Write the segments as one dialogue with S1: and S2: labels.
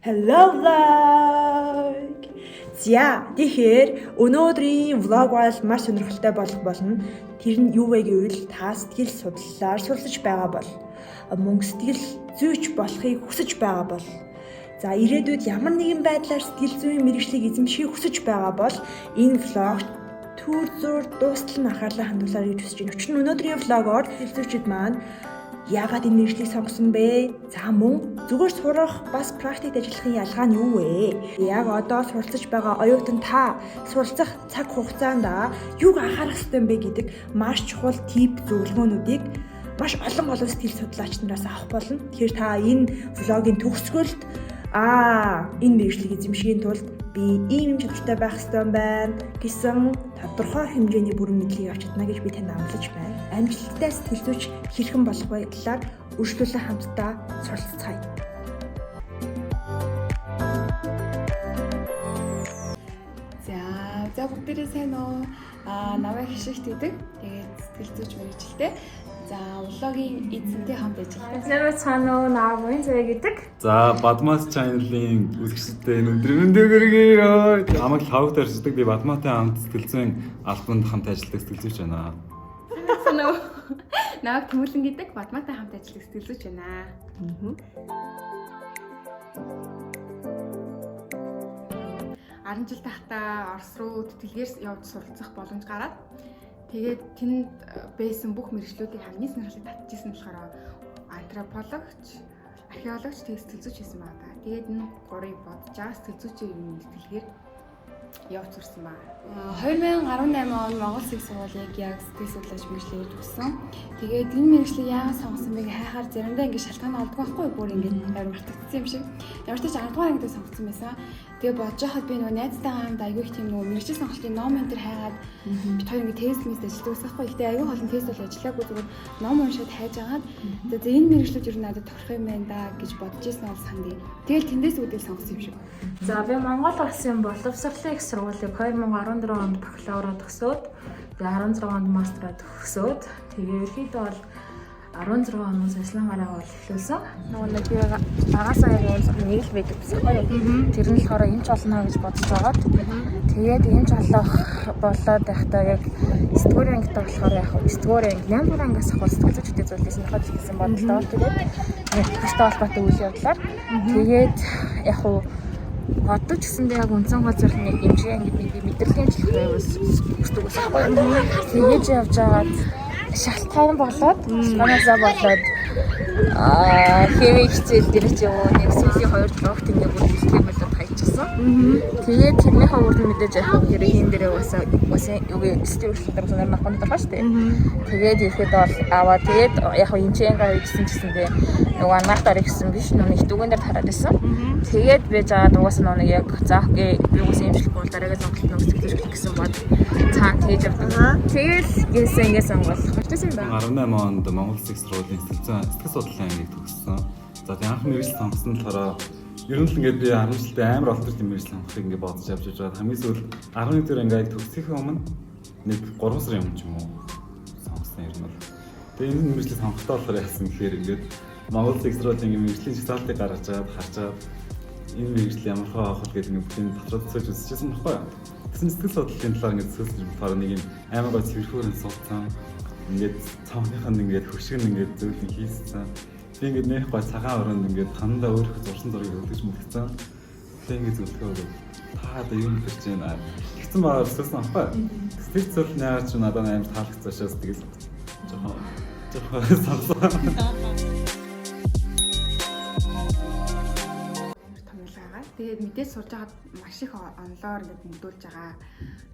S1: Hello vlog. За, тэгэхээр өнөөдрийн vlog бол маш сонирхолтой болох болно. Тэр нь юу вэ гэвэл та сэтгэл судлалаар суралцж байгаа бол мөн сэтгэл зүйч болохыг хүсэж байгаа бол за ирээдүйд ямар нэгэн байдлаар сэтгэл зүйн мэргэжлийг эзэмшихийг хүсэж байгаа бол энэ vlog түр зуур дуустал нь анхаарлаа хандуулаарай гэж хүсэж байна. Учир нь өнөөдрийн vlog оор сэтгэл зүйчид маань яагаад энэ мэргэжлийг сонгосон бэ? За мөн зүгээр сурах бас практикт ажиллахын ялгаа нь юу вэ? Яг одоо суралцж байгаа оюутан та суралцах цаг хугацаанд юуг анхаарах ёстой юм бэ гэдэг маш чухал tip зөвлөгөөнүүдийг маш олон олон сэтгэл судлаач нараас авах болно. Тэгэхээр та энэ vlog ийн төгсгөлд энэ мэргэжлийг эзэмшихийн тулд би ийм юм чадвартай байх ёстой юм байна гэсэн тодорхой хэмжээний бүрэн мэдлэгийг авч чадна гэж би танд амлаж байна. Амжилттай сэтгэл зүйч хэрхэн болох вэ талаар үргэлжлүүлэн хамтдаа суралцгаая.
S2: За бүгдээрээ сайн уу? Намайг Хишигт гэдэг. Тэгээд сэтгэл зүйч мэргэжилтэй. За, vlog ийн эзэнтэй хамт ажилладаг.
S3: Сайн байцгаана уу? Наа Буян Заяа гэдэг.
S4: За, Бадмас channel-ийн үзэгчдэд энэ өдрийн мэндийг хүргэе. Намайг Лхавг дэрждэг. Би Бадматай хамт сэтгэл зүйн албанд хамт ажилладаг сэтгэл зүйч байна.
S2: Сайн уу? Намайг Тэмүүлэн гэдэг. Бадмаатай хамт ажилладаг сэтгэл зүйч байна. 10 жил тахта Орос руу тэтгэлгээр явж суралцах боломж гараад тэгээд тэнд байсан бүх мэргэжлүүдийг хамгийн сонирхолтой татчихсан болохоор антропологч, археологч, тэгээд сэтгэл зүйч байсан байна да. Тэгээд энэ гурыг бодож байгаа сэтгэл зүйчийн юм тэтгэлгээр явж сурсан байна.
S5: 2018 он Монгол Улсын сургуулийг яг сэтгэл судлаач мэргэжлээр төгссөн. Тэгээд энэ мэргэжлийг яагаад сонгосон бэ гэж хайхаар заримдаа ингэ шалтгаан олдгүй байхгүй бүр ингэ амар мартагдсан юм шиг. Ямар ч тач 10 дугаар ангид сонгосон байсан. Тэгээд бодож байхад би нөгөө найзтайгаа хамт айгүй их тийм нөгөө мэргэжил сонголтын ном энэ төр хайгаад бид хоёр ингэ тест мэст ажилладаг байсан байхгүй. Гэтэ айгүй олон тест бол ажиллаагүй зүгээр ном уншаад хайж агаад за энэ мэргэжлүүд ер нь надад тохирох юм байна да гэж бодож ирсэн бол сандыг. Тэгэл тэндээс үүдэл сонгосон юм шиг.
S3: За би Монгол Улсын боловсролын их сургуулийг 2014 онд бакалавра төгсөөд тэгээ 16 онд мастраа төгсөөд тэгээ ерөнхийдөө бол 16 оноос ажлын гараа бол эхлүүлсэн.
S6: Нөгөө нэг би багасаа яг нэг л байдаг гэсэн гоё. Тэр нь болохоор эмч олно гэж бодож байгаад. Тэгээд эмч олох болоод байхдаа яг 9 дугаар ангитай болохоор яг 9 дугаар анги 8 дугаар ангиас ахвал сэтгэл зүйчтэй зүйлийг сонирхож эхэлсэн бодолтой. Тэгээд нэг төстэй холбоотой үйл явдлаар тэгээд яг уу бодож гэсэндээ яг үндсэн гол зүйл нэг эмчийн ангид нэг би мэдрэлийн эмчлэх байвал хүсдэг байсан байхгүй юу. Тэгээд явж байгаад шалтгаан болоод шалтгаанасаа болоод химийн хичээл дээр ч юм уу нэг сүүлийн 2 7 огт ингээ бүр бэлтгэх болоод хайчихсан. Тэгээд тэрнийхээ үр нь мэдээж яг хэрэг хин дээрээ уусаа усан юу сэтгэл хөдлөлт дээр сонирхох нь тодорхой шүү дээ. Тэгээд ирэхэд бол аваа тэгээд яг хөө эмчэнгээ хийжсэн гэсэндээ нөгөө ангаахтаар ихсэн биш нөгөө их дүгэн дээр тараад байсан. Тэгээд би жаад угаасаа нөгөө нэг яг за окей би угаасаа эмчлэхгүй бол дараагийн сонголт нөгөө сэтгэл зүйч гэсэн бод цаана тэгж явдаг. Тэгэл гээсэн ингээ сонгол. Хурцсан юм байна.
S4: 18 онд Монгол Улсын их сургуулийн сэтгэл зүйн сэтгэл судлалын ангийг төгссөн. За тэгээ анх мэргэжил сонгосон нь болохоор ер нь л ингээд би 10 жилдээ амар олон төрлийн мэргэжил сонгохыг ингээд бодож явж байгаа. Хамгийн сүүл 11 дэх ангийг төгсөхийн өмнө нэг 3 сарын өмнө ч юм уу сонгосон ер нь бол. Тэгээ энэ мэргэжлийг сонгохдоо болохоор яасан гэхээр ингээд Монгол Улсын их сургуулийн ингээд мэргэжлийн жагсаалтыг гаргаж аваад харж аваад энэ мэргэжил ямар хаа авах вэ гэдэг ингээд бүгдийг дотроо төсөөлж үзчихсэн баггүй юу. Тэгсэн сэтгэл судлалын талаар ингээд төсөөлж болохоор нэг юм амар гой цэвэрхүүрэн суудсан. Ингээд цонхных нь ингээд хөшиг нь ингээд зөөлөн хийссэн. Би ингээд нэх гой цагаан өрөөнд ингээд хандаа өөрийнхөө зурсан зургийг өвдөж мөлгцэн. Тэгээ ингээд зөвлөгөө өгөөд та одоо юм хэрч байна. Тэгсэн баа төсөөлсөн баггүй юу. Тэр зүйл нь яагаад ч надад амар таалагдсан учраас тэгэл жоохон сонгосон.
S2: Амар том ялгаа. Тэгээд мэдээж сурж байгаад маш их онлоор ингээд мөгдүүлж байгаа.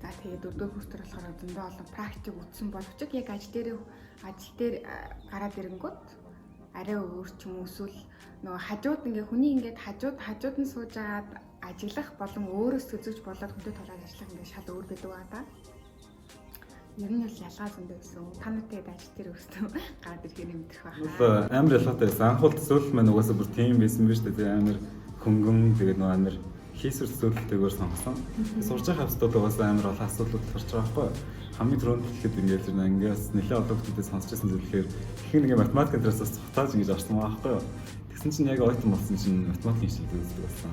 S2: За тэгээд дөрөвдүгээр курс төр болохоор зөндөө олон практик үзсэн боловч яг ажил дээр гараад ирэнгүүт арай өөр ч юм уу эсвэл нөгөө хажууд ингээ хүний ингээд хажууд нь сууж агаад ажиглах болон өөрөө сэтгэл зүйч болоод хүнтэй тулаад ажиллах ингээ шал өөр байдаг ба та. Ер нь л ялгаа зөндөө байсан. Та нартай ажил дээр өрсөн гараад ирэхээр мэдэх байхаа.
S4: Амар ялгаатай байсан. Анх бол төсөөлөл маань угаасаа бүр тийм байсан биз дээ. Тэгээ амар хөнгөн тэгээд нөгөө амар Case зөвлөлтөөр сонгосон. Сурж байгаа хавцтад угаасаа амар олон асуудлууд гарч байгаа байхгүй юу? Хамгийн түрүүнд хэлэхэд ингээд тэр ангиас нэлээд олон хүмүүсээс сонсч байсан зүйл гэхээр ихэнх нэг математик энтрээс бас цухтааж ингэж орсон байгаа байхгүй юу? Тэгсэн чинь яг ойтон болсон чинь математикийн хичээлийг үздэг болсон.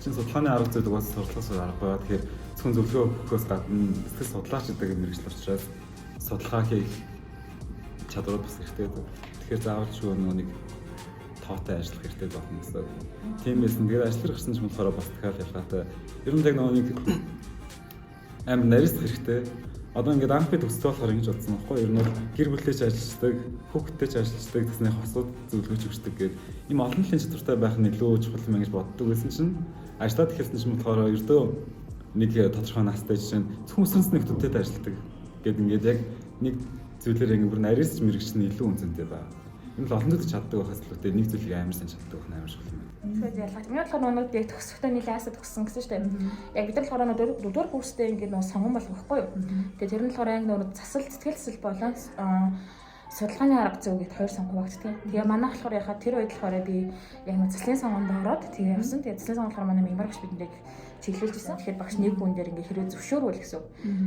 S4: Чин судалгааны арга зүйд угаасаа сурталчилгаас аргагүй. Тэгэхээр зөвхөн зөвлөгөө өгөхөөс гадна сэтгэл судлаач гэдэг мэргэжил учраас судалгаа хийх чадварууд бас хэрэгтэй. Тэгэхээр заавалчгүй нөгөө нэг тоотой ажиллах хэрэгтэй болно гэсэн. Тийм байсан. Тэгээд ажил гарсан ч болохоор бас дахиад ялгаатай. Ер нь яг нөгөө нэг амар нарийсах хэрэгтэй. Одоо ингээд анх би төгсдөг болохоор ингэж бодсон байхгүй юу? Ер нь бол гэр бүлтэй ч ажилладаг, хүүхэдтэй ч ажилладаг, тэгснэ хосууд зөвлөгөөч өгчдөг гээд ийм олон төрлийн чадвартай байх нь илүү чухал юм гэж боддог байсан чинь ажиллаад эхэлсэн чинь болохоор ердөө нэг тодорхой настай жишээ нь зөвхөн өсөнсний нөхдөлтэй ажилладаг гээд ингээд яг нэг зүйлээр ингээд бүр нарийсч мэрэгч нь илүү үнцэнтэй байна. Юм л олон зүйлийг чаддаг байхаас илүүтэй нэг зүйлийг амар сайн чаддаг байх нь амар чухал юм байна.
S3: Тэгэхээр ялгаач. Миний болохоор нөгөө яг төгсөхдөө нэлээд асаад төгссөн гэсэн шүү дээ. Яг бид нар болохоор нөгөө дөрөвдүгээр курстэй ингээд нөгөө сонгон болох байхгүй юу. Тэгээ тэр нь болохоор яг нөгөө засал сэтгэл засал болон судалгааны арга зүй гэд хоёр сонгон багтдаг. Тэгээ манай болохоор яхаа тэр үед болохоор би яг нөгөө заслын сонгонд ороод тэгээ явсан. Тэгээ заслын сонгон болохоор манай мягмар багш бидэнд яг чиглүүлж ирсэн. Тэгэхээр багш нэг хүн дээр ингээ хэрвээ зөвшөөрвөл гэсэн.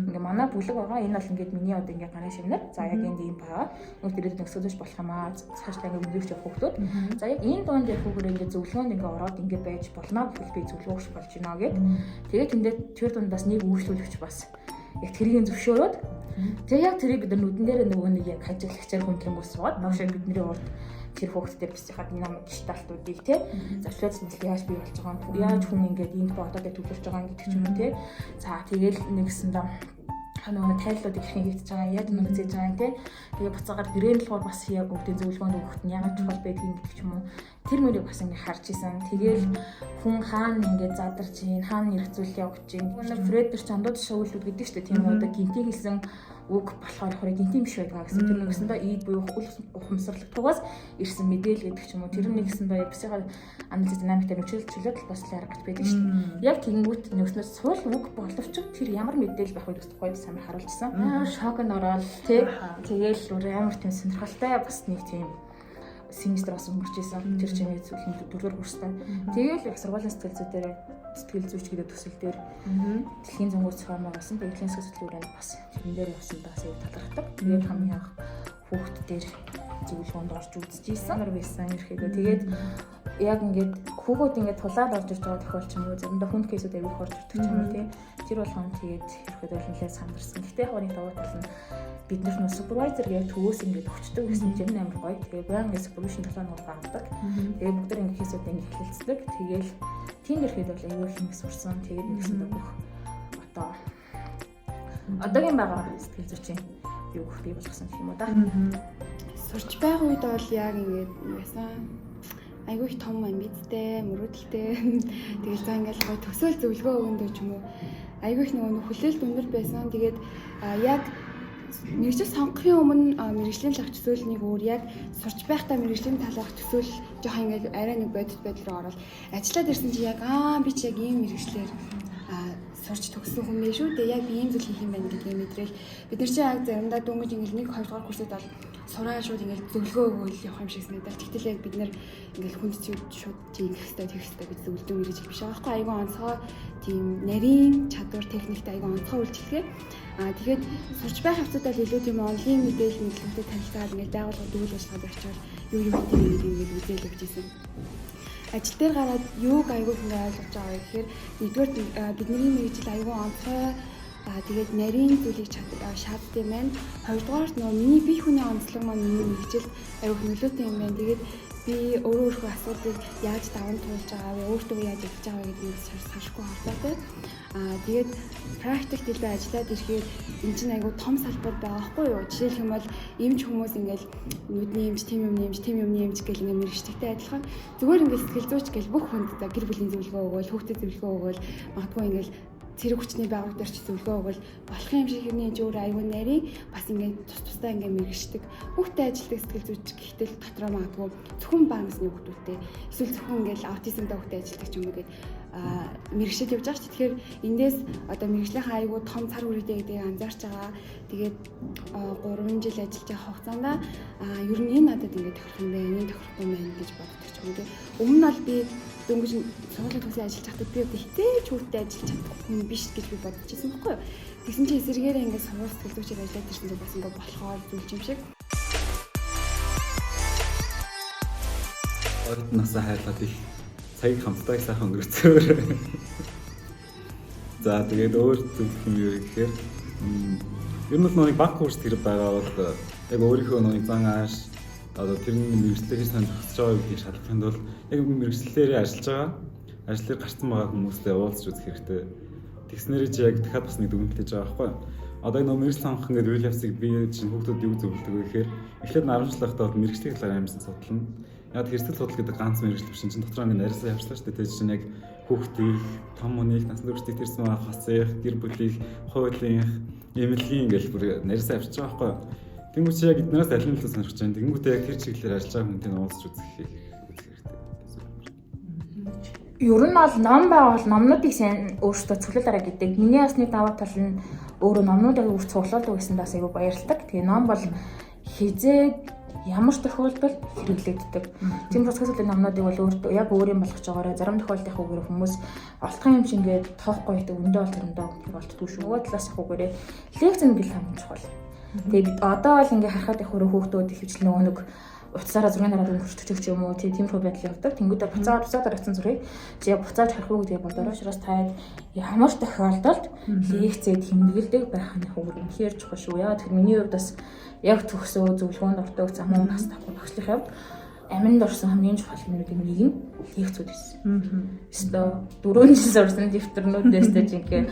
S3: Ингээ манай бүлэг байгаа. Энэ бол ингээд миний одоо ингээ гарын шивнэр. За яг энд ийм байгаа. Нүг дээрээ нөхцөлөж болох юм аа. Цаашдаа ингээ өндөрлөж явах хүмүүс. За яг энэ дунд яг хүүгээр ингээ зөвлөгөөнд ингээ ороод ингээ байж болно гэвэл би зөвлөгөөгч болж байна гэд. Тэгээд тэндээ тэр дундаас нэг үйлчлүүлэгч бас яг тэрийг зөвшөөрөөд тэгээ яг тэрийг бид нар нүдэн дээр нөгөө нэг яг хажиглагчаар хүндлэнгүүс суугаад багш яг бидний урд тэр хүүхдтэй бисийнхад нам гешталтуудыг те зочлоод зүйл яаж бий болж байгаа юм, яаж хүн ингээд энд бодоод төвлөрч байгаа юм гэдэг ч юм уу те. За тэгэл нэгсэндээ нөгөө тайллуудыг хэрхэн хийгдэж байгаа, яаж нөгөө зээж байгаа юм те. Тэгээ буцаагаар гэрээ болохоор бас яг бүгдийн зөвлөгөөнд өгөхт нь яагаад чухал байдгийг гэдэг ч юм уу. Тэр мөрийг бас ингээ харж исэн. Тэгээл хүн хаана ингээ задарч ийн, хаана хэрэгцүүлэл явагдаж ийн. Нэг Фредер чандууд шоулууд гэдэг шүү дээ. Тийм үү, одоо гинтийг хэлсэн үг болохоор хорой гинтийн биш байдаг гэсэн. Тэр нэгсэндээ ийд буюу ухамсарлагдахугаас ирсэн мэдээлэл гэдэг ч юм уу. Тэр нэгсэндээ яг бисийн анализ динамиктэй нөхцөл чөлөө талбай арга гэж байдаг шүү дээ. Яг тэгэнгүүт нэгснээс суул үг боловч тэр ямар мэдээлэл байх вэ гэсэн тухайд сайн харуулжсан. Шоконд ороод тий. Тэгээл бүр амар тийм сонирхолтой бас нэг тийм семестр бас өнгөрч исэн. Тэр чимээ зүйлийн дөрөвдүгээр курстай. Тэгээл их сургуулийн сэтгэл зүй дээр сэтгэл зүйч гэдэг төсөл дээр дэлхийн зөнгөөр зохион байгуулсан. Тэгээд дэлхийн сэтгэл зүйн бас тэрэн дээр явсан бас аюу талархдаг. Тэгээд хамгийн анх хүүхд дээр зөвлөгөөнд орж үзэж исэн. Амар байсан ерөөхдөө. Тэгээд яг ингээд хүүхүүд ингээд тулаад орж ирж байгаа тохиол ч юм уу заримдаа хүнд кейсүүд аюу их орж ирдэг ч юм уу тий. Тэр болгон тэгээд ерөөхдөө нэлээд сандарсан. Гэтэ яг нэг давуу тал нь бид нар нөө супервайзер яг төвөөс ингээд өгчдөг гэсэн чинь амар гоё. Тэгээд баян ингээд супервижн 7 хоног авдаг. Тэгээд бүгд ингээд кейсүүд ингээд хэлэлцдэг. Тэгээл тийм ирэхэд бол аюу их юм сурсан. Тэгээд нэгсэндээ бүх одоо одоогийн байгаа сэтгэл зүйчийн юу бий болгосон гэх юм уу да.
S5: Сурч байгаа үед бол яг ингээд яасан айгүй их том амбицтай, мөрөөдөлтэй. Тэгэл за ингээд гоё төсөөл зөвлөгөө өгөндөө ч юм уу. Айгүй их нөгөө хүлээлт өндөр байсан. Тэгээд яг мэргэжил сонгохын өмнө мэргэжлийн талаарх төсөөл нэг өөр, яг сурч байхдаа мэргэжлийн талаарх төсөөл жоохон ингээд арай нэг бодит байдал руу ороод ажиллаад ирсэн чи яг би чи яг ийм мэргэжлээр сурч төгссөн хүн байх шүү дээ. Яг би ийм зүйл хийх юм байна гэдгийг мэдрэл. Бид нар чи яг заримдаа дөнгөж ингээд 1 2 дугаар курсууд бол сураа шууд ингээд зөвлөгөө өгөөл явах юм шиг санагдал. Тэгтэл яг бид нар ингээд хүнд чи шууд чи ингэх хэрэгтэй, тэгэх хэрэгтэй гэж зөвлөдөг мэргэжил биш байгаа байхгүй. Айгүй онцгой тийм нарийн чадвар техниктэй айгүй онцгой үйлчилгээ. Тэгээд сурч байх явцад бол илүү тийм онлайн мэдээлэл мэдлэгтэй танилцаад ингээд байгууллага үйл ажиллагаанд очиод юу юу хийх юм гэдэг ингээд үзэл явж исэн. Ажил дээр гараад юуг айгүй их ингээд ойлгож байгаа вэ гэхээр нэгдүгээр бидний мэргэжил айгүй онцгой тэгээд нарийн зүйлийг шаарддаг юм байна. Хоёрдугаарт нөгөө миний бие хүний онцлог маань миний мэргэжилд айгүй их нөлөөтэй юм байна. Тэгээд би өөрөө өөрийнхөө асуудлыг яаж даван туулж байгаа вэ, өөртөө яаж явж байгаа вэ гэдгийг саршгүй холбоотой. Тэгээд практикт илүү ажиллаад ирэхээр энэ чинь айгүй том салбар байгаа байхгүй юу? Жишээлх юм бол эмч хүмүүс ингээл нүдний эмч, тийм юмны эмч, тийм юмны эмч гэл ингээ мэргэжлэгтэй адилхан. Зүгээр ингээл сэтгэл зүйч гэл бүх хүнд за гэр бүлийн зөвлөгөө өгөөл, хүүхдэд зөвлөгөө өгөөл, магадгүй ингээл цэрэг хүчний байгууллага дээр ч зөвлөгөө өгөөл болох юм шиг хэрний энэ өөр айгүй нарийн бас ингээд тус тусдаа ингээд мэргэждэг. Хүүхдтэй ажилладаг сэтгэл зүйч гэхдээ л дотроо магадгүй зөвхөн бага насны хүүхдүүдтэй эсвэл зөвхөн ингээд аутизмтай хүүхдтэй ажилладаг ч юм уу гээд Мэргэжил явж байгаа шүү. Тэгэхээр эндээс одоо мэргэжлийнхээ айгүй том цар хүрээтэй гэдгийг анзаарч байгаа. Тэгээд 3 жил ажиллаж байгаа хугацаанд ер нь энэ надад ингээд тохирох юм байна, энэ тохирохгүй юм байна гэж боддог ч юм уу. Өмнө нь бол би дөнгөж сургуулийн төгсөө ажиллаж байхдаа би одоо хэзээ ч хүүхдээ ажиллаж чадах хүн биш гэж би бодож байсан байхгүй юу. Тэгсэн чинь эсэргээрээ ингээд сургууль сэтгэл зүйчээр ажиллаад ирсэн чинь бас ингээд болохоор зүйл юм шиг.
S4: Ойрт насаа хайрлаад их цагийг хамтдаа их сайхан өнгөрцөөр. За, тэгээд өөр зөвлөх юм юу гэхээр ер нь бол нэг баг курс тэр байгаа бол яг өөрийнхөө нэг зан ааш, одоо тэрний мэргэжлээр сайн зохицож байгаа гэдгийг шалгахын тулд яг мэргэжлээрээ ажиллаж байгаа, ажил дээр гарцсан байгаа хүмүүстэй уулзч үзэх хэрэгтэй. Тэгснээрээ чи яг дахиад бас нэг дүгнэлт хийж байгаа байхгүй юу? Одоо энэ мэргэжил сонгох ингээд үйл явцыг би чинь хүүхдүүд юу зөвлөдөг вэ гэхээр эхлээд нарамжлахтаа бол мэргэжлийн талаар амарсан судлана. Яг хэрсэл судал гэдэг ганц мэргэжил биш, чинь дотроо ингээд нарийсан явчлаа шүү дээ. Тэгээ чинь яг хүүхдийг, том хүнийг, насан туршдыг тэрсэн байгаа хосых, гэр бүлийг, хуулийн, эмнэлгийн ингээл бүр нарийсан явчихж байгаа байхгүй юу? Тэнгүүт чи яг эднээс аль нь илүү сонирхож байна. Тэнгүүтээ яг тэр чиглэлээр ажиллаж байгаа хүнтэй уулзч үзэх хэрэгтэй.
S3: Ер нь бол ном байгаа бол номнуудыг сайн өөрсдөө цуглуулаарай гэдэг. Миний бас нэг даваа тал нь өөрөө номнуудыг аягүй цуглуулдаг гэсэн бас аягүй баярлалдаг. Тэгээ ном бол хэзээ ямар ч тохиолдолд хэрэглэгддэг. Тийм учраас сэтгэл номнуудыг бол өөртөө яг өөрийн болгож байгаарай. Зарим тохиолдолд яг үгээр хүмүүс олдхон юм шиг ингээд тоохгүй байдаг. Өндөө бол тэрэндээ болтдгүй шүү. Нөгөө талаас яг үгээрээ лекц нэг л хамгийн чухал. Тэгээ бид одоо бол ингээд харахад яг хөрөө хүүхдүүд ихэвчлэн нөгөө нэг утсаараа зургийн дараа өнгөрчдөг ч юм уу, тиймэрхүү байдал явдаг. Тэнгүүдээ буцаад буцаад дарагдсан зургийг чи яг буцааж харах уу гэдгээ бодороо. Учраас та ямар ч тохиолдолд лекцээ тэмдэглэдэг байх нь яг үнэхээр чухал шүү. Яагаад тэгэхээр миний хувьд бас яг төгсөө зөвлөгөөнд ордог, замун бас давхар багшлах явд аминд орсон хамгийн чухал юмнуудын нэг нь лекцүүд байсан. Өстөө 4 жил сурсан дэвтэрнүүдээс тэ жинхэнэ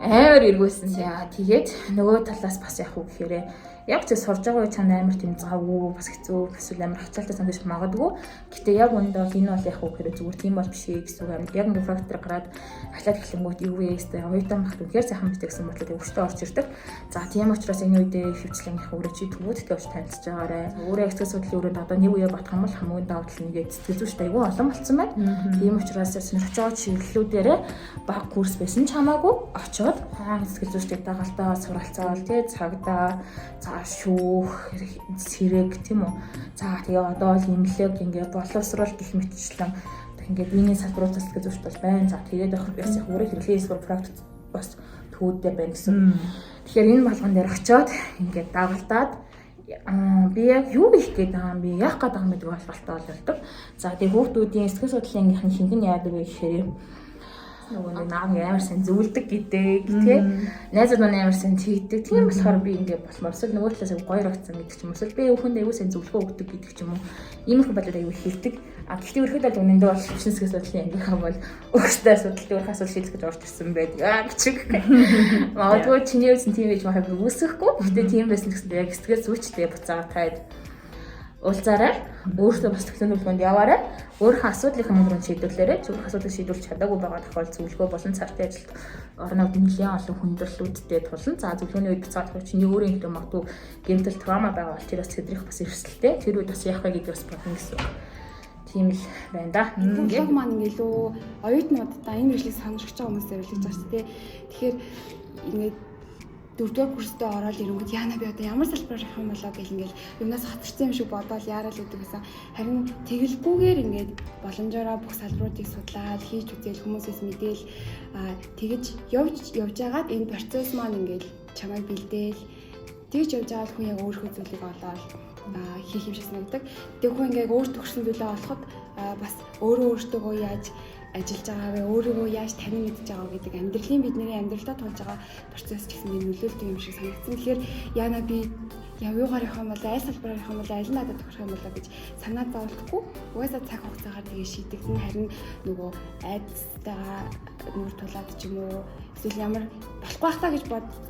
S3: амар эргүүлсэн. За, тэгээд нөгөө талаас бас яг уу гэхээр яг ч сурж байгаа үе чанд амар тийм завгүй, бас хэцүү, эсвэл амар ачаалтай санагдаж магадгүй. Гэтэ яг үүндээ бол энэ бол яг уу гэхээр зүгээр тийм бол биш ээ гэсэн үг. Яг ингээ фактор гараад ахлаад эхлэнгүүт юу вэ гэсэн оюутан багт үнэхээр сайхан бичдэг гэсэн бодлоо өвчтөө орж ирдэг. За, тийм учраас энэ үедээ хөвчлэн их өөрөө чи төвүүдтэй очиж танилцж байгаарэ. Өөрөө сэтгэл судлалын өрөөнд одоо нэг үе бодох юм бол хамгийн давуу тал нэг сэтгэл зүйч айгүй олон болцсон байна. Тийм учраас сонирхож байгаа чиглэлүүдээрээ баг курс байсан ч хамаагүй очиод хаан сэтгэл зүйчтэй дагалдаа суралцаал, тий, цагдаа, за, шүүх, сэрэг, тийм үү. За, тэгээ одоо бол эмнэлэг, ингээ боловсрол гэх мэтчлэн ингээд биеийн салбарууд сэтгэл зүйч бол байна. За, тэгээд бас яг өөрөө хэрэглээ эсвэл практик бас төвүүдтэй байна гэсэн. Тэгэхээр энэ болгон дээр очиод ингээд дагалдаад би яг юу хийх гээд байгаа юм, би яах гээд байгаа юм гэдэг ойлголттой болдог. За, тэгээ хүүхдүүдийн сэтгэл судлалын ангийнхан хинхэн нь яадаг вэ гэхээр нөгөө нэг нааг амар сайн зөвлөдөг гэдэг, тий, найзууд маань амар сайн тэгдэг. Тийм болохоор би ингээд болмоор, эсвэл нөгөө талаас гоё рогцсон гэдэг ч юм уу, эсвэл би өвхөнд аягүй сайн зөвлөгөө өгдөг гэдэг ч юм уу, иймэрхүү байдлаар аягүй хэлдэг. А гэхдээ ерөөхдөө л үнэндээ бол шин сэтгэл судлалын ангийнхан бол өөрсдөө асуудал, өөрийнхөө асуудал шийдэх гэж орж ирсэн байдаг аа гэж. Магадгүй чиний хувьд тийм байж магадгүй, үүсэхгүй. Гэхдээ тийм байсан гэсэн яг сэтгэл зүйчтэй буцаага таад уулзаарай. Өөртөө бас төлөө төлөвлөгөөнд яваарай. Өөрийнхөө асуудлыг хамгийн түрүүнд шийдвэрлээрэй. Зөвхөн асуудлыг шийдвэрлэж чадаагүй байгаа тохиолдолд зөвлөгөө болон цаашдын ажилд орнод нэлээд олон хүндрэлүүдтэй тулна. За, зөвлөгөөний үед буцаад чиний өөрийн ихтэй магадгүй гэмтэл, trauma байгаа бол тэр бас сэдрэх бас эрсдэлтэй. Тэр үед бас яах вэ гэдэг бас бодно гэсэн үг. Тийм л байна да.
S5: Энэ влог маань ингээ илүү оюутнуудаа, энэ мэргэжлийг сонирхож байгаа хүмүүст зориулж байгаа шүү дээ. Тэгэхээр ингээд дөрөвдүгээр курстээ ороод ирэнгүүт яана, би одоо ямар салбараар явах юм болоо гэл ингээл юмнаас хоцорсон юм шиг бодоол яарал гэдэг байсан. Харин тэгэлгүйгээр ингээд боломжоор бүх салбаруудыг судлаад, хийж үзээл, хүмүүсээс мэдээл тэгэж явж явж байгаад энэ процесс маань ингээд чамайг бэлдээл, тэгж явж байгаа л хүн яг өөрийнхөө зүйлийг олоод хийх юм шиг санагдаг. Тэгээ хүн ингээд өөр төгссөн зүйлээ олоход бас өөрөө өөртөөгөө яаж ажиллаж байгаа вэ, өөрийгөө яаж танин мэдж байгаа вэ гэдэг амьдралын, бидний амьдралдаа тулж байгаа процесс ч гэсэн нөлөөлдөг юм шиг санагдсан. Тэгэхээр яана, би яв юугаар явах юм бол, аль салбараар явах юм бол, аль нь надад тохирох юм болоо гэж санаа зовлохгүй. Угаасаа цаг хугацаагаар тэгээ шийдэгдэн. Харин нөгөө айдастайгаа нүүр тулаад ч юм уу, эсвэл ямар болохгүй байх та гэж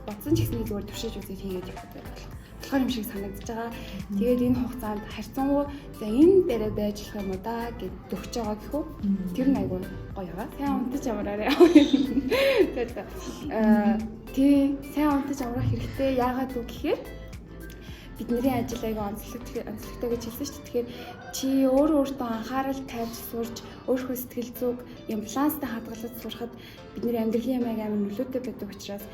S5: бодсон ч гэсэн зүгээр туршиж үзээд хийгээд явах байх болохоор юм шиг санагдаж байгаа. Тэгээд энэ хугацаанд харьцангуй за энэ дээрээ байж болох юм уу да гэд төгсөж байгаа гэх үү. Тэр нь айгүй гоё байгаа. Сайн унтаж амраарай. Тэгээд тий, сайн унтаж амрах хэрэгтэй. Яагаад үг гэхээр Бидний ажил айгүй онцлогтой гэж хэлсэн шүү дээ. Тэгэхээр чи өөрөө өөртөө анхаарал тавьж сурч, өөрийнхөө сэтгэл зүг юм баланстай хадгалж сурахад бидний амьдралын юм аяг амар нөлөөтэй байдаг учраас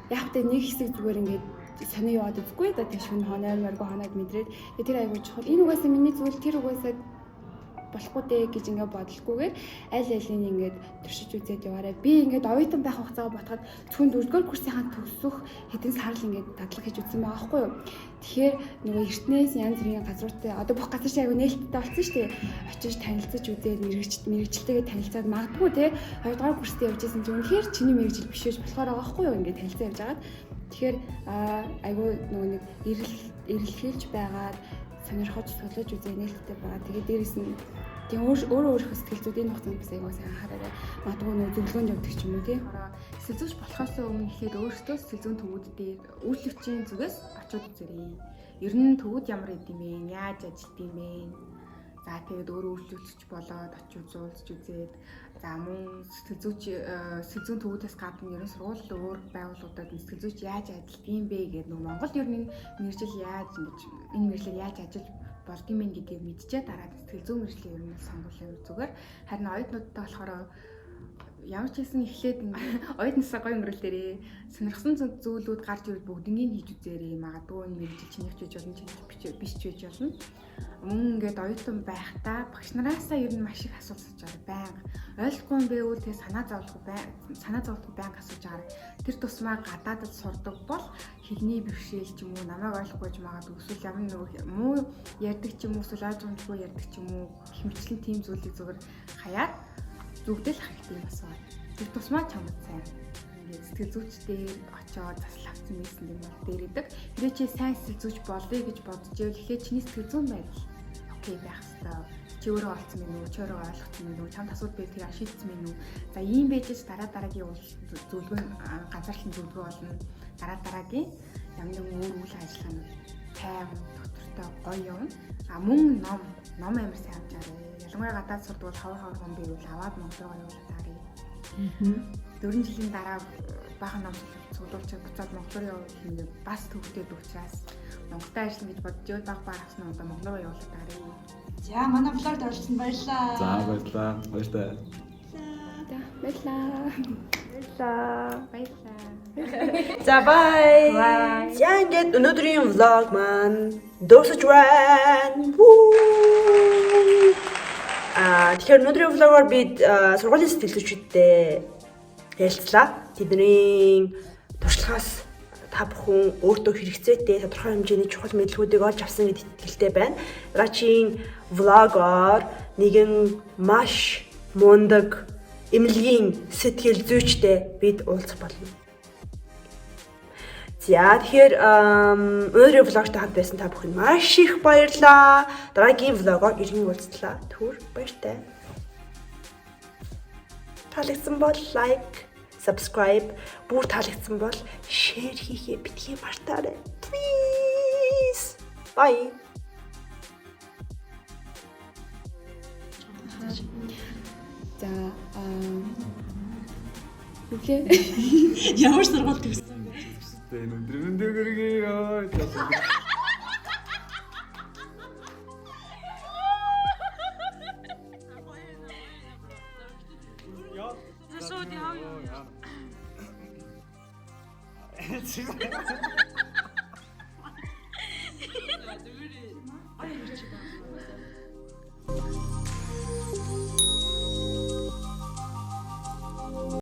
S5: яг тэ нэг хэсэг зүгээр ингээд сонио яваад үзгүй да, тэг шүн хоноор морго хоноод мэдрээд тэр айгүй чухал. Энэ угаасаа миний зүйл, тэр угаасаа болохгүй дээ гэж ингээ бодлохгүйгээр аль алийг ингээд туршиж үзээд яваарай. Би ингээд оюутан байх хугацаагаа ботход зөвхөн дөрөвдүгээр курсынхаа төгсөх хэдэн сар л ингээд дадлага хийж үзсэн байгаа байхгүй юу. Тэгэхээр нөгөө эртнээс янз бүрийн газруудтай одоо бүх газар чинь аягүй нээлттэй болсон шүү дээ. Очиж танилцаж үзээд мэрэгчлэлтэйгээ танилцаад магадгүй те хоёрдугаар курстэй явж исэн чинь үнэхээр чиний мэрэгжил биш байж болохоор байгаа байхгүй юу ингээд танилцаа явж байгаад. Тэгэхээр аягүй нөгөө нэг эрэлхийлж байгаад сонирхож судлаж үзээ, нээлттэй байгаа. Тэгээд дээрэс нь тийм өөр өөрийнхөө сэтгэл зүйн хугацаанд бас аягүй сайн анхаараарай. Магадгүй нөгөө зөвлөгөөнд явдаг ч юм уу тий.
S2: Сэтгэл зүйч болохоос өмнө эхлээд өөртөө сэтгэл зүйн төвүүд дээр үйлчлэгчийн зүгээс очиод үзээрэй. Ер нь төвүүд ямар байд юм бэ? Яаж ажилт юм бэ? За тэгээд өөрөө үйлчлэгч болоод очиж уулзч үзээд, за мөн сэтгэл зүйч сэтгэл зүйн төвүүдээс гадна ер нь сургууль өөр байгууллагуудад сэтгэл зүйч яаж ажилт юм бэ гэдэг нөгөө Монголд ер нь мэргэжил яаж ингэж энэ мэргэжлээр яаж ажиллаж болд юм бэ гэдгийг мэдчихэд дараа нь сэтгэл зүйн мэргэжлийг ер нь сонгуул зүгээр. Харин оюутнуудтай болохоор ямар ч хэлсэн эхлээд оюутнасаа гоё өнгөрүүлээрээ сонирхсан зүйлүүд гарч ирвэл бүгднийг хийж үзээрэй. Магадгүй энэ мэргэжил чинийх ч байж болно, чинийх биш ч байж болно. Мөн ингээд оюутан байхдаа багш нараасаа ер нь маш их асуулт асууж байгаа байнга. Ойлгохгүй юм байвал тэгээ санаа зовлохгүй байнга асууж байгаа. Тэр тусмаа гадаадд сурдаг бол хэлний бэрхшээл ч юм уу намайг ойлгохгүй ч магадгүй эсвэл ямар нэг муу ярьдаг ч юм уу эсвэл ойлгомжгүй ярьдаг ч юм уу хэмчлэн тийм зүйлийг зүгээр хаяад зүгдэл хэрэгтэй юм бас байна. Тэр тусмаа чамд сайн ингээд сэтгэл зүйчдээр очоод засал авсан байсан юм бол дээр идэг. Хэрвээ чи сайн сэтгэл зүйч болъё гэж бодож байвал эхлээд чиний сэтгэл зүйн байдал окей байх ёстой. Чи өөрөө олцсон мэн үү? Чи өөрөө ойлгоцсон мэн үү? Чамд асуудал байвал тэр шийдсэн мэн үү? За ийм байж ч дараа дараагийн зөвлөгөө ганцаарлан зөвлөгөө олно. Дараа дараагийн ямар нэгэн өөр үйл ажиллагаанууд тайван доктортой гоё явна. А мөн ном амар сайн авч аваарай. Ялангуяа гадаад сурдаг бол хавар хүн байвал аваад Монгол руу явуулаад аваарай. 4 жилийн дараа баахан ном цуглуулчих буцаад Монгол руу явуул ингээд бас төвхтэй учраас Монголд ажиллана гэж бодож байвал баг баг авсан одоо Монгол руу явуулаад аваарай.
S1: За манай влогт оролцсон баярлалаа.
S4: За баярлалаа. Баяртай.
S5: За баярлалаа.
S1: Баярлалаа.
S2: Баярлалаа.
S1: За bye. За ингээд өнөөдрийн влог маань дуусаж байна. Тэгэхээр өнөөдрийн влогоор бид сургуулийн сэтгэл зүйчүүдтэй ярилцлаа. Тэдний туршлагаас та бүхэн өөртөө хэрэгцээтэй тодорхой хэмжээний чухал мэдлэгүүдийг олж авсан гэдэгт итгэлтэй байна. Дараагийн влогоор нэгэн маш мундаг эмнэлгийн сэтгэл зүйчтэй бид уулзах болно. За тэгэхээр өнөөдрийн влогтой хамт байсан та бүхэнд маш их баярлалаа. Дараагийн влогоор иргэн уулзлаа. Түр баяртай. Таалагдсан бол like, subscribe, бүр таалагдсан бол share хийхээ битгий мартаарай. Please. Bye.
S5: За үгүй.
S1: Ямар сургууль төгссөн?
S4: Энэ өндөр өндөр гэргээ. Яа.
S3: Шууд яав.
S4: Яа.